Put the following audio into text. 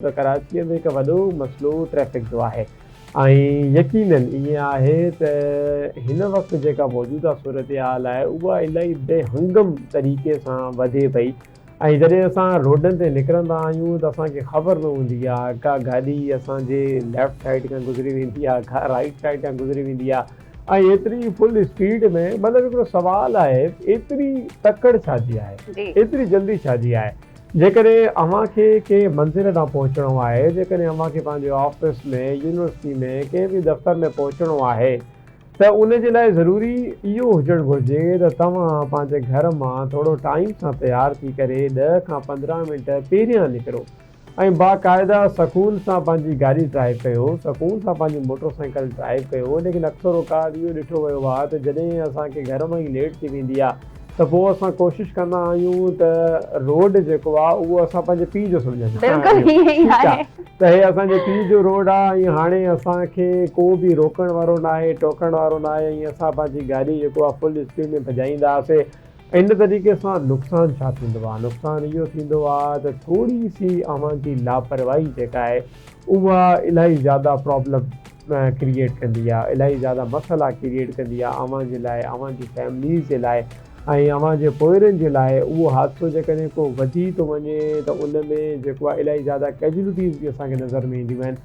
ته ڪراچيء ۾ هڪ وڏو مسئلو ٽريفڪ جو آهي ۽ يقينن ائين آهي ته هن وقت جيڪا موجوده صورتحال آهي اها الائي بي هنگم طريقي سان وڌي پئي ۽ جڏهن اسان روڊن تي نڪرندا آهيون ته اسان کي خبر نه هوندي آهي ڪا گاڏي اسان جي ليفٽ سائيڊ کان گذري ويندي آهي ڪا رائيٽ سائيڊ کان گذري ويندي آهي ۽ ايتري فل اسپيڊ ۾ مطلب هڪڙو سوال آهي ايتري تڪڙ ڇا جي آهي ايتري جلدي ڇا جي آهي جيڪڏهن اوهان کي ڪنهن منزل ڏانهن پهچڻو آهي، جيڪڏهن اوهان کي پنهنجي آفيس ۾، يونيورسٽي ۾، ڪنهن به دفتر ۾ پهچڻو آهي ته ان جي لاء ضروري اهو هجڻ گهرجي ته توهان پنهنجي گهر مان ٿورو ٽائيم سان تيار ٿي ڪري ڏهه کان 15 منٽ پهريان نڪرو ۽ باقاعده سڪون سان پنهنجي گاڏي ڊرائيو ڪيو، سڪون سان پنهنجي موٽر سائيڪل ڊرائيو ڪيو، ليڪن اڪثر اوقات اهو ڏٺو ويو آهي ته جڏهن اسان کي گهر مان ئي ليٽ ٿي ويندي آهي ته پوء اسان ڪوشش ڪندا آهيون ته روڊ جيڪو آهي اهو اسان پنهنجي پيء جو سمجهندا آهيون ٺيڪ آهي ته هي اسان جي پيء جو روڊ آهي ۽ هاڻي اسان کي ڪو به روڪڻ وارو ناهي ٽوڪڻ وارو ناهي ۽ اسان پنهنجي گاڏي جيڪو آهي فل اسپيڊ ۾ ڀڄائينداسي ان طريقي سان نقصان ڇا ٿيندو آهي نقصان اهو ٿيندو آهي ته ٿوري سي اوهان جي لاپرواهي جيڪا آهي اها الاهي زياده پرابلم ڪريئيٽ ڪندي آ الاهي زياده مسئلا ڪريئيٽ ڪندي آ اوهان جي لاء اوهان جي فيمليز جي لاء ۽ اوهان جي پوئرن جي لاء اهو حادثو جيڪڏهن ڪو وڌي ٿو وڃي ته ان ۾ جيڪو آ الاهي زياده ڪيجولٽيز به اسان کي نظر ۾ اينديون آهن.